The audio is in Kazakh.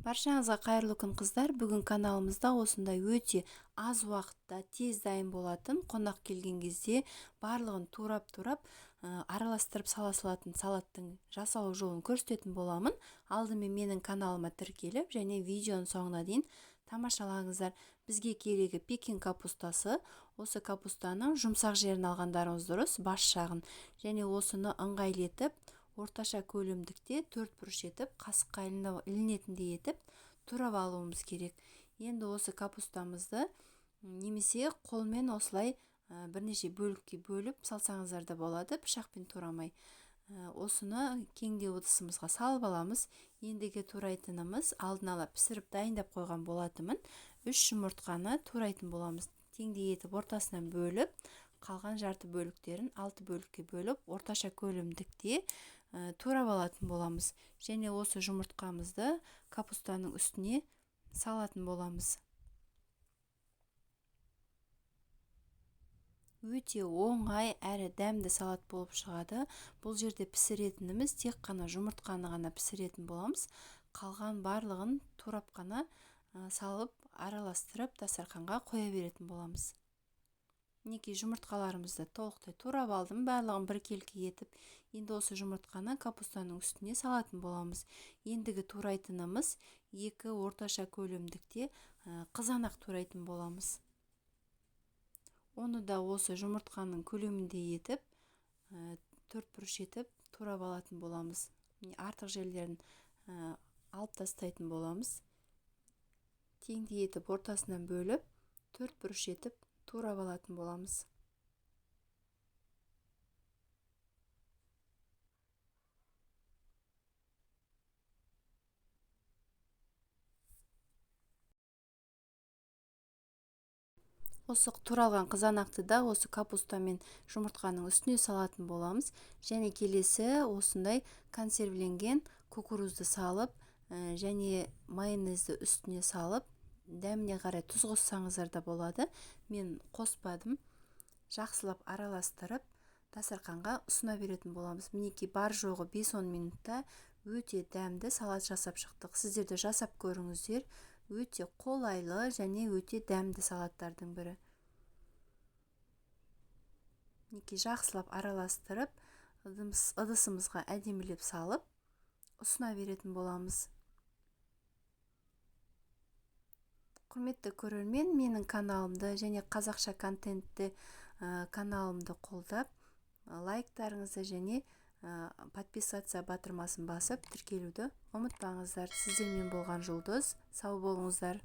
Баршаңызға қайырлы күн, қыздар! Бүгін каналымызда осындай өте аз уақытта тез дайын болатын, қонақ келген кезде барлығын турап-турап араластырып сала салатын салаттың жасалу жолын көрсететін боламын. Алдымен менің каналыма тіркеліп және видеоның соңына дейін тамашалаңыздар. Бізге керегі пекин капустасы. Осы капустаның жұмсақ жерін алғандарыңыз дұрыс, бас жағын. Және осыны ыңғайлы етіп, орташа көлемдікте төрт бұрыш етіп, қасыққа ілінетіндей етіп турап алуымыз керек. Енді осы капустамызды немесе қолмен осылай бірнеше бөлікке бөліп салсаңыздар да болады, пышақпен турамай. Осыны кеңдеу ыдысымызға салып аламыз. Ендігі турайтынымыз алдын ала пісіріп дайындап қойған болатынмын. 3 жұмыртқаны турайтын боламыз. Теңдей етіп ортасынан бөліп, қалған жарты бөліктерін 6 бөлікке бөліп, орташа көлемдікте турап алатын боламыз. Және осы жұмыртқамызды капустаның үстіне салатын боламыз. Өте оңай әрі дәмді салат болып шығады. Бұл жерде пісіретініміз тек қана жұмыртқаны ғана пісіретін боламыз. Қалған барлығын турап қана салып, араластырып, дастарханға қоя беретін боламыз. Мінекей, жұмыртқаларымызды толықтай турап алдым, барлығын біркелкі етіп. Енді осы жұмыртқаны капустаның үстіне салатын боламыз. Ендігі турайтынымыз 2 орташа көлемдікте қызанақ турайтын боламыз. Оны да осы жұмыртқаның көлеміндей етіп, төрт бұрыш етіп турап алатын боламыз. Міне, артық жерлерін алып тастайтын боламыз. Теңдей етіп ортасынан бөліп, төрт бұрыш етіп турап алатын боламыз. Осы туралған қызанақты да осы капуста мен жұмыртқаның үстіне салатын боламыз. Және келесі осындай консервіленген кукурузды салып, және майонезді үстіне салып, дәміне қарай тұз қоссаңыздар да болады. Мен қоспадым. Жақсылап араластырып, дастарханға ұсына беретін боламыз. Мінекей, бар жоғы 5-10 минутта өте дәмді салат жасап шықтық. Сіздер де жасап көріңіздер. Өте қолайлы және өте дәмді салаттардың бірі. Мінекей, жақсылап араластырып, ыдысымызға әдемілеп салып, ұсына беретін боламыз. Құрметті көрермен, менің каналымды және қазақша контентті каналымды қолдап, лайктарыңызды және подписаться батырмасын басып, тіркелуді ұмытпаңыздар. Сіздермен болған Жұлдыз, сау болыңыздар.